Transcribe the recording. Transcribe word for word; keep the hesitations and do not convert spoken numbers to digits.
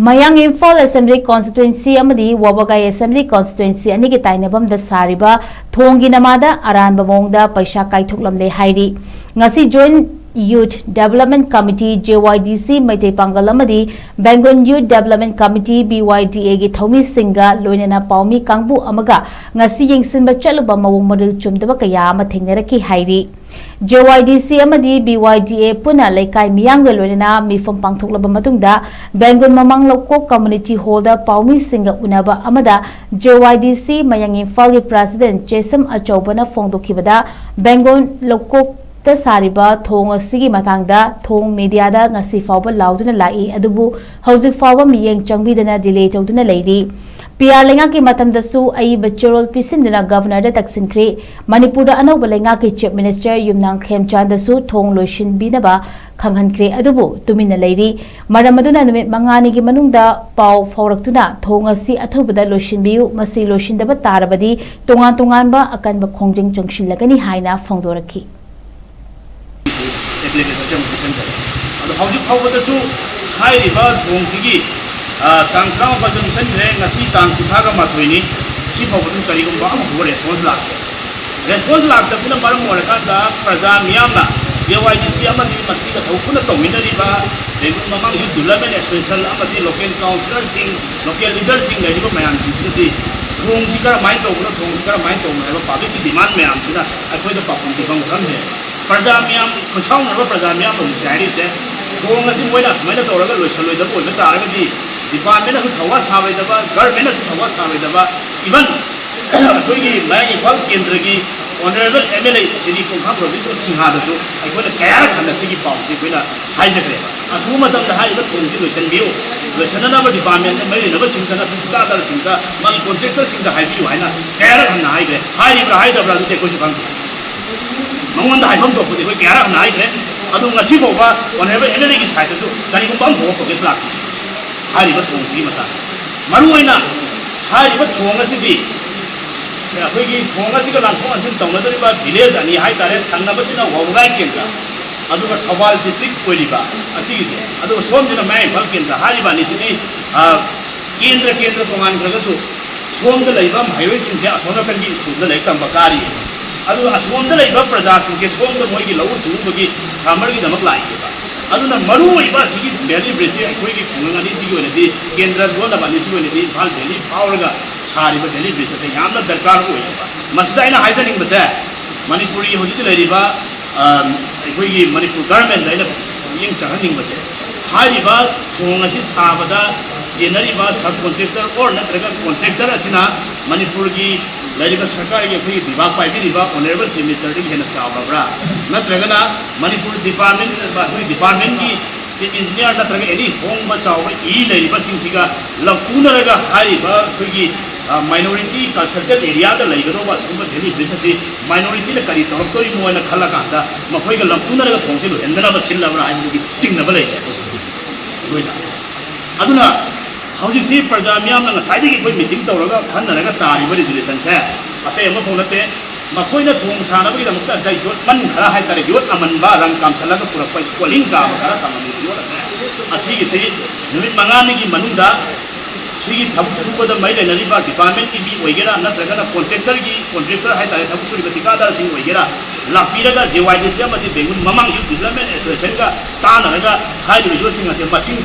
ꯃꯌꯥꯡ ꯏꯝꯐꯥꯜ ꯑꯦꯁꯦꯝꯕ꯭ꯂꯤ ꯀꯣꯟꯁꯇꯤꯇ꯭ꯋꯦꯟꯁꯤ ꯑꯃꯗꯤ ꯋꯥꯕꯒꯥꯏ ꯑꯦꯁꯦꯝꯕ꯭ꯂꯤ ꯀꯣꯟꯁꯇꯤꯇ꯭ꯋꯦꯟꯁꯤ ꯑꯅꯤꯒꯤ ꯇꯥꯏꯅꯐꯝꯗ ꯁꯥꯔꯤꯕ ꯊꯣꯡꯒꯤ ꯅꯃꯥꯗ ꯑꯔꯥꯟꯕ ꯃꯑꯣꯡꯗ ꯄꯩꯁꯥ ꯀꯥꯏꯊꯣꯛꯂꯝꯂꯦ ꯍꯥꯏꯔꯤ꯫ ꯉꯁꯤ joint youth development committee, J ꯋꯥꯏ ꯗꯤ ꯁꯤ, ꯃꯩꯇꯩ ꯄꯥꯡꯒꯜ ꯑꯃꯗꯤ Bengal youth development committee, B ꯋꯥꯏ ꯗꯤ ꯑꯦꯒꯤ ꯊꯧꯃꯤꯁꯤꯡꯒ ꯂꯣꯏꯅꯅ ꯄꯥꯎꯃꯤ ꯀꯥꯡꯕꯨ ꯑꯃꯒ ꯉꯁꯤ ꯌꯦꯡꯁꯤꯟꯕ ꯆꯠꯂꯨꯕ ꯃꯑꯣꯡ ꯃꯔꯤꯜ ꯆꯨꯝꯗꯕ ꯀꯌꯥ ꯑꯃ ꯊꯦꯡꯅꯔꯛꯈꯤ ꯍꯥꯏꯔꯤ꯫ ꯖꯦ ꯋꯥꯏ ꯗꯤ ꯁꯤ ꯑꯃꯗꯤ ꯕꯤ ꯋꯥꯏ ꯗꯤ ꯑꯦ ꯄꯨꯟꯅ ꯂꯩꯀꯥꯏ ꯃꯤꯌꯥꯝꯒ ꯂꯣꯏꯅꯅ ꯃꯤꯐꯝ ꯄꯥꯡꯊꯣꯛꯂꯕ ꯃꯇꯨꯡꯗ ꯕꯦꯡꯒꯣꯜ ꯃꯃꯥꯡ ꯂꯧꯀꯣꯛ ꯀꯝꯃ꯭ꯌꯨꯅꯤꯇꯤ ꯍꯣꯜꯗ ꯄꯥꯎꯃꯤꯁꯤꯡꯒ ꯎꯅꯕ ꯑꯃꯗ ꯖꯦ ꯋꯥꯏ ꯗꯤ ꯁꯤ ꯃꯌꯥꯡ ꯏꯝꯐꯥꯜꯒꯤ ꯄ꯭ꯔꯦꯁꯤꯗꯦꯟꯠ ꯖꯦꯁꯝ ꯑꯆꯧꯕꯅ ꯐꯣꯡꯗꯣꯛꯈꯤꯕꯗ ꯕꯦꯡꯒꯣꯜ ꯂꯧꯀꯣꯛꯇ ꯁꯥꯔꯤꯕ ꯊꯣꯡ ꯑꯁꯤꯒꯤ ꯃꯇꯥꯡꯗ ꯊꯣꯡ ꯃꯤꯗꯤꯌꯥꯗ ꯉꯁꯤ ꯐꯥꯎꯕ ꯂꯥꯎꯗꯨꯅ ꯂꯥꯛꯏ, ꯑꯗꯨꯕꯨ ꯍꯧꯖꯤꯛ ꯐꯥꯎꯕ ꯃꯤꯠꯌꯦꯡ ꯆꯪꯕꯤꯗꯅ ꯗꯤꯂꯦ ꯇꯧꯗꯨꯅ ꯂꯩꯔꯤ꯫ ꯄꯤ ꯑꯥꯔ ꯂꯩꯉꯥꯛꯀꯤ ꯃꯇꯝꯗꯁꯨ ꯑꯏꯕ ꯆꯦꯔꯣꯜ ꯄꯤꯁꯤꯟꯗꯨꯅ ꯒꯕꯔꯅꯔꯗ ꯇꯛꯁꯤꯟꯈ꯭ꯔꯦ꯫ ꯃꯅꯤꯄꯨꯔꯗ ꯑꯅꯧꯕ ꯂꯩꯉꯥꯛꯀꯤ ꯆꯤꯐ ꯃꯤꯅꯤꯁꯇꯔ ꯌꯨꯝꯅꯥꯝ ꯈꯦꯝꯆꯥꯟꯗꯁꯨ ꯊꯣꯡ ꯂꯣꯏꯁꯤꯟꯕꯤꯅꯕ ꯈꯪꯍꯟꯈ꯭ꯔꯦ, ꯑꯗꯨꯕꯨ ꯇꯨꯃꯤꯟꯅ ꯂꯩꯔꯤ꯫ ꯃꯔꯝ ꯑꯗꯨꯅ ꯅꯨꯃꯤꯠ ꯃꯉꯥꯅꯤꯒꯤ ꯃꯅꯨꯡꯗ ꯄꯥꯎ ꯐꯥꯎꯔꯛꯇꯨꯅ ꯊꯣꯡ ꯑꯁꯤ ꯑꯊꯨꯕꯗ ꯂꯣꯏꯁꯤꯟꯕꯤꯌꯨ, ꯃꯁꯤ ꯂꯣꯏꯁꯤꯟꯗꯕ ꯇꯥꯔꯕꯗꯤ ꯇꯣꯉꯥꯟ ꯇꯣꯉꯥꯟꯕ ꯑꯀꯟꯕ ꯈꯣꯡꯖꯪ ꯆꯪꯁꯤꯜꯂꯒꯅꯤ ꯍꯥꯏꯅ ꯐꯣꯡꯗꯣꯔꯛꯈꯤ꯫ ꯑꯦꯄ꯭ꯂꯤꯀꯦꯁꯟꯁꯦ ꯑꯃꯨꯛ ꯄꯤꯁꯟꯖꯔꯦ꯫ ꯑꯗꯣ ꯍꯧꯖꯤꯛ ꯐꯥꯎꯕꯗꯁꯨ ꯍꯥꯏꯔꯤꯕ ꯊꯣꯡꯁꯤꯒꯤ, ꯑ, ꯇꯥꯡ ꯇꯔꯥꯃꯥꯄꯜꯗ ꯄꯤꯁꯟꯈ꯭ꯔꯦ, ꯉꯁꯤ ꯇꯥꯡ ꯀꯨꯟꯊ꯭ꯔꯥꯒ ꯃꯥꯊꯣꯏꯅꯤ꯫ ꯁꯤ ꯐꯥꯎꯕꯗꯁꯨ ꯀꯔꯤꯒꯨꯝꯕ ꯑꯃꯐꯥꯎꯕ ꯔꯦꯁꯄꯣꯟꯁ ꯂꯥꯛꯇꯦ꯫ ꯔꯦꯁꯄꯣꯟꯁ ꯂꯥꯛꯇꯕꯁꯤꯅ ꯃꯔꯝ ꯑꯣꯏꯔꯀꯥꯟꯗ ꯄ꯭ꯔꯖꯥ ꯃꯤꯌꯥꯝꯅ ꯖꯦ ꯋꯥꯏ ꯗꯤ ꯁꯤ ꯑꯃꯗꯤ ꯃꯁꯤꯒ ꯊꯕꯛ ꯄꯨꯟꯅ ꯇꯧꯃꯤꯟꯅꯔꯤꯕ ꯕꯦꯡꯒꯣꯜ ꯃꯃꯥꯡ ꯌꯨꯊ ꯗꯤꯕ꯭ꯂꯞꯃꯦꯟ ꯑꯦꯁꯣꯁꯤꯌꯦꯁꯟ ꯑꯃꯗꯤ ꯂꯣꯀꯦꯜ ꯀꯥꯎꯟꯁꯤꯂꯔꯁꯤꯡ, ꯂꯣꯀꯦꯜ ꯂꯤꯗꯔꯁꯤꯡ ꯂꯩꯔꯤꯕ ꯃꯌꯥꯝꯁꯤꯡꯁꯤꯗꯗꯤ ꯊꯣꯡꯁꯤ ꯀꯔꯝꯍꯥꯏꯅ ꯇꯧꯕꯅꯣ, ꯊꯣꯡꯁꯤ ꯀꯔꯝꯍꯥꯏꯅ ꯇꯧꯕꯅꯣ ꯍꯥꯏꯕ ꯄꯕ꯭ꯂꯤꯛꯀꯤ ꯗꯤꯃꯥꯟ ꯃꯌꯥꯝꯁꯤꯅ ꯑꯩꯈꯣꯏꯗ ꯄꯥꯎꯈꯨꯝ ꯄꯤꯐꯝ ꯈꯪꯗꯦ꯫ ꯄ꯭ꯔꯖꯥ ꯃꯤꯌꯥꯝ, ꯈꯨꯠꯁꯥꯎꯅꯔꯕ ꯄ꯭ꯔꯖꯥ ꯃꯤꯌꯥꯝꯅ ꯍꯧꯖꯤꯛꯁꯦ ꯍꯥꯏꯔꯤꯁꯦ, ꯊꯣꯡ ꯑꯁꯤ ꯃꯣꯏꯅ ꯑꯁꯨꯃꯥꯏꯅ ꯇꯧꯔꯒ ꯂꯣꯏꯁꯜꯂꯣꯏꯗꯕ ꯑꯣꯏꯕ ꯇꯥꯔꯒꯗꯤ ꯗꯤꯄꯥꯔꯠꯃꯦꯟꯅꯁꯨ ꯊꯧꯋꯥ ꯁꯥꯔꯣꯏꯗꯕ, ꯒꯚꯔꯟꯃꯦꯟꯅꯁꯨ ꯊꯧꯋꯥ ꯁꯥꯔꯣꯏꯗꯕ, ꯏꯚꯟ ꯑꯩꯈꯣꯏꯒꯤ ꯃꯌꯥꯡ ꯏꯝꯐꯥꯜ ꯀꯦꯟꯗ꯭ꯔꯒꯤ honourable M L A Shri ꯄꯨꯡꯈꯥꯡ ꯔꯣꯕꯤꯟꯗ꯭ꯔꯣ ꯁꯤꯡꯍꯗꯁꯨ ꯑꯩꯈꯣꯏꯅ ꯀꯌꯥꯔꯛ ꯍꯟꯅ ꯁꯤꯒꯤ ꯄꯥꯎꯁꯤ ꯑꯩꯈꯣꯏꯅ ꯍꯥꯏꯖꯈ꯭ꯔꯦꯕ꯫ ꯑꯊꯨꯕ ꯃꯇꯝꯗ ꯍꯥꯏꯔꯤꯕ ꯊꯣꯡꯁꯤ ꯂꯣꯏꯁꯤꯟꯕꯤꯌꯨ, ꯂꯣꯏꯁꯤꯟꯅꯅꯕ ꯗꯤꯄꯥꯔꯠꯃꯦꯟꯗ ꯃꯔꯤ ꯂꯩꯅꯕꯁꯤꯡꯗ, ꯅꯠꯇ꯭ꯔꯒ ꯊꯤꯀꯥꯗꯥꯔꯁꯤꯡꯗ, ꯃꯥꯒꯤ ꯀꯣꯟꯇ꯭ꯔꯦꯛꯇꯔꯁꯤꯡꯗ ꯍꯥꯏꯕꯤꯌꯨ ꯍꯥꯏꯅ ꯀꯌꯥꯔꯛ ꯍꯟꯅ ꯍꯥꯏꯈ꯭ꯔꯦ꯫ ꯍꯥꯏꯔꯤꯕ꯭ꯔꯥ ꯍꯥꯏꯗꯕ꯭ꯔꯥ ꯑꯗꯨꯗꯤ ꯑꯩꯈꯣꯏꯁꯨ ꯈꯪꯗꯦ꯫ ꯃꯉꯣꯟꯗ ꯍꯥꯏꯐꯝ ꯊꯣꯛꯄꯗꯤ ꯑꯩꯈꯣꯏ ꯀꯌꯥꯔꯛ ꯍꯟꯅ ꯍꯥꯏꯈ꯭ꯔꯦ꯫ ꯑꯗꯨ ꯉꯁꯤ ꯐꯥꯎꯕ ꯑꯣꯅꯔꯦꯕꯜ ꯑꯦꯝ ꯑꯦꯜ ꯑꯦꯒꯤ ꯁꯥꯏꯠꯇꯁꯨ ꯀꯔꯤꯒꯨꯝꯕ ꯑꯃꯐꯥꯎꯕ ꯄ꯭ꯔꯣꯒ꯭ꯔꯦꯁ ꯂꯥꯛꯇꯦ ꯍꯥꯏꯔꯤꯕ ꯊꯣꯡꯁꯤꯒꯤ ꯃꯇꯥꯡꯗ꯫ ꯃꯔꯨꯑꯣꯏꯅ ꯍꯥꯏꯔꯤꯕ ꯊꯣꯡ ꯑꯁꯤꯗꯤ ꯑꯩꯈꯣꯏꯒꯤ ꯊꯣꯡ ꯑꯁꯤꯒ ꯂꯥꯟꯊꯣꯛ ꯂꯥꯟꯁꯤꯟ ꯇꯧꯅꯗꯣꯔꯤꯕ ꯚꯤꯂꯦꯖ ꯑꯅꯤ ꯍꯥꯏꯇꯥꯔꯦ, ꯊꯪꯅꯕꯁꯤꯅ ꯋꯥꯕꯒꯥꯏ ꯀꯦꯟꯗ꯭ꯔ, ꯑꯗꯨꯒ ꯊꯧꯕꯥꯜ ꯗꯤꯁꯇ꯭ꯔꯤꯛ ꯑꯣꯏꯔꯤꯕ ꯑꯁꯤꯒꯤꯁꯦ, ꯑꯗꯨꯒ ꯁꯣꯝꯁꯤꯅ ꯃꯌꯥꯏ ꯏꯝꯐꯥꯜ ꯀꯦꯟꯗ꯭ꯔ ꯍꯥꯏꯔꯤꯕ ꯑꯅꯤꯁꯤꯗꯤ, ꯑ, ꯀꯦꯟꯗ꯭ꯔ ꯀꯦꯟꯗ꯭ꯔ ꯇꯣꯉꯥꯟꯈ꯭ꯔꯒꯁꯨ ꯁꯣꯝꯗ ꯂꯩꯕ ꯃꯍꯩꯔꯣꯏꯁꯤꯡꯁꯦ ꯑꯁꯣꯝ ꯅꯥꯀꯟꯒꯤ ꯁ꯭ꯀꯨꯜꯗ ꯂꯥꯏꯔꯤꯛ ꯇꯝꯕ ꯀꯥꯔꯤꯌꯦꯕ꯫ ꯑꯗꯨꯒ ꯑꯁꯣꯝꯗ ꯂꯩꯕ ꯄ꯭ꯔꯖꯥꯁꯤꯡꯁꯦ ꯁꯣꯝꯗ ꯃꯣꯏꯒꯤ ꯂꯧꯎ ꯁꯤꯡꯎꯕꯒꯤ ꯐꯥꯔꯃꯔꯒꯤꯗꯃꯛ ꯂꯥꯛꯏꯌꯦꯕ꯫ ꯑꯗꯨꯅ ꯃꯔꯨ ꯑꯣꯏꯕ ꯑꯁꯤꯒꯤ ꯚꯦꯂꯤ ꯕ꯭ꯔꯤꯖꯁꯤ ꯑꯩꯈꯣꯏꯒꯤ ꯈꯨꯡꯒꯪ ꯑꯅꯤꯁꯤꯒꯤ ꯑꯣꯏꯅꯗꯤ, ꯀꯦꯟꯗ꯭ꯔ ꯂꯣꯟꯅꯕ ꯑꯅꯤꯁꯤꯒꯤ ꯑꯣꯏꯅꯗꯤ ꯏꯝꯐꯥꯜ ꯚꯦꯂꯤ ꯐꯥꯎꯔꯒ ꯁꯥꯔꯤꯕ ꯚꯦꯂꯤ ꯕ꯭ꯔꯤꯖ ꯑꯁꯦ ꯌꯥꯝꯅ ꯗꯔꯀꯥꯔ ꯑꯣꯏꯌꯦꯕ꯫ ꯃꯁꯤꯗ ꯑꯩꯅ ꯍꯥꯏꯖꯅꯤꯡꯕꯁꯦ, ꯃꯅꯤꯄꯨꯔꯒꯤ ꯍꯧꯖꯤꯛ ꯍꯧꯖꯤꯛ ꯂꯩꯔꯤꯕ, ꯑ, ꯑꯩꯈꯣꯏꯒꯤ ꯃꯅꯤꯄꯨꯔ ꯒꯔꯃꯦꯟꯗ ꯑꯩꯅ ꯄꯨꯛꯅꯤꯡ ꯆꯪꯍꯟꯅꯤꯡꯕꯁꯦ, ꯍꯥꯏꯔꯤꯕ ꯊꯣꯡ ꯑꯁꯤ ꯁꯥꯕꯗ ꯆꯦꯟꯅꯔꯤꯕ ꯁꯕ ꯀꯣꯟꯇ꯭ꯔꯦꯛꯇꯔ ꯑꯣꯔ ꯅꯠꯇ꯭ꯔꯒ ꯀꯣꯟꯇ꯭ꯔꯦꯛꯇꯔ ꯑꯁꯤꯅ ꯃꯅꯤꯄꯨꯔꯒꯤ ꯂꯩꯔꯤꯕ ꯁꯔꯀꯥꯔꯒꯤ ꯑꯩꯈꯣꯏꯒꯤ ꯕꯤꯚꯥꯒ ꯄꯥꯏꯕꯤꯔꯤꯕ ꯑꯣꯅꯔꯦꯕꯜ ꯆꯤꯐ ꯃꯤꯅꯤꯁꯇꯔꯗꯒꯤ ꯍꯦꯟꯅ ꯆꯥꯎꯔꯕ꯭ꯔꯥ? ꯅꯠꯇ꯭ꯔꯒꯅ ꯃꯅꯤꯄꯨꯔ ꯗꯤꯄꯥꯔꯠꯃꯦꯟ, ꯑꯩꯈꯣꯏꯒꯤ ꯗꯤꯄꯥꯔꯠꯃꯦꯟꯒꯤ ꯆꯤꯐ ꯏꯟꯖꯤꯅꯤꯌꯥꯔ ꯅꯠꯇ꯭ꯔꯒ ꯑꯦꯅꯤ ꯍꯣꯡꯕ ꯆꯥꯎꯕ ꯏ ꯂꯩꯔꯤꯕꯁꯤꯡꯁꯤꯒ ꯂꯧꯇꯨꯅꯔꯒ ꯍꯥꯏꯔꯤꯕ ꯑꯩꯈꯣꯏꯒꯤ, ꯑ, ꯃꯥꯏꯅꯣꯔꯤꯇꯤ ꯀꯟꯁꯜꯇꯦꯠ ꯑꯦꯔꯤꯌꯥꯗ ꯂꯩꯒꯗꯧꯕ ꯑꯁꯤꯒꯨꯝꯕ ꯚꯦꯂꯤ ꯕ꯭ꯔꯤꯖ ꯑꯁꯤ ꯃꯥꯏꯅꯣꯔꯤꯇꯤꯅ ꯀꯔꯤ ꯇꯧꯔꯛꯇꯣꯔꯤꯃꯣ ꯍꯥꯏꯅ ꯈꯜꯂꯀꯥꯟꯗ ꯃꯈꯣꯏꯒ ꯂꯧꯇꯨꯅꯔꯒ ꯊꯣꯡꯁꯦ ꯂꯣꯏꯍꯟꯗꯅꯕ ꯁꯤꯜꯂꯕ꯭ꯔꯥ ꯍꯥꯏꯕꯗꯨꯒꯤ ꯆꯤꯡꯅꯕ ꯂꯩꯔꯦ ꯍꯧꯖꯤꯛꯇꯤ ꯑꯩꯈꯣꯏꯗ꯫ ꯑꯗꯨꯅ ꯍꯧꯖꯤꯛꯁꯤ ꯄ꯭ꯔꯖꯥ ꯃꯤꯌꯥꯝꯅ ꯉꯁꯥꯏꯗꯒꯤ ꯑꯩꯈꯣꯏ ꯃꯤꯇꯤꯡ ꯇꯧꯔꯒ ꯈꯟꯅꯔꯒ ꯇꯥꯔꯤꯕ ꯔꯤꯖꯣꯂꯨꯁꯟꯁꯦ ꯑꯇꯩ ꯑꯃꯐꯥꯎ ꯅꯠꯇꯦ, ꯃꯈꯣꯏꯅ ꯊꯣꯡ ꯁꯥꯅꯕꯒꯤꯗꯃꯛꯇ ꯑꯁꯤꯗ ꯌꯣꯠꯃꯟ ꯈꯔ ꯍꯥꯏꯇꯥꯔꯦ, ꯌꯣꯠ ꯑꯃꯟꯕ ꯔꯪ ꯀꯥꯝꯁꯜꯂꯒ ꯄꯨꯔꯛꯄ ꯀꯣꯂꯤꯡ ꯀꯥꯕ ꯈꯔ ꯊꯝꯃꯝꯃꯤꯕ ꯌꯣꯠ ꯑꯁꯦ, ꯑꯁꯤꯒꯤꯁꯤ ꯅꯨꯃꯤꯠ ꯃꯉꯥꯅꯤꯒꯤ ꯃꯅꯨꯡꯗ ꯁꯤꯒꯤ ꯊꯕꯛ ꯁꯨꯕꯗ ꯃꯔꯤ ꯂꯩꯅꯔꯤꯕ ꯗꯤꯄꯥꯔꯠꯃꯦꯟꯒꯤ ꯃꯤ ꯑꯣꯏꯒꯦꯔꯥ, ꯅꯠꯇ꯭ꯔꯒꯅ ꯀꯣꯟꯇ꯭ꯔꯦꯛꯇꯔꯒꯤ, ꯀꯣꯟꯇ꯭ꯔꯦꯛꯇꯔ ꯍꯥꯏꯇꯥꯔꯦ, ꯊꯕꯛ ꯁꯨꯔꯤꯕ ꯊꯤꯀꯥꯗꯥꯔꯁꯤꯡ ꯑꯣꯏꯒꯦꯔꯥ, ꯂꯥꯛꯄꯤꯔꯒ ꯖꯦ ꯋꯥꯏ ꯗꯤ ꯁꯤ ꯑꯃꯗꯤ ꯕꯦꯡꯒꯨꯜ ꯃꯃꯥꯡ ꯌꯨꯠ ꯗꯤꯕꯂꯞꯃꯦꯟ ꯑꯦꯁꯣꯁꯤꯌꯦꯁꯟꯒ ꯇꯥꯟꯅꯔꯒ ꯍꯥꯏꯔꯤꯕ ꯌꯣꯠꯁꯤꯡ ꯑꯁꯦ ꯃꯁꯤꯡ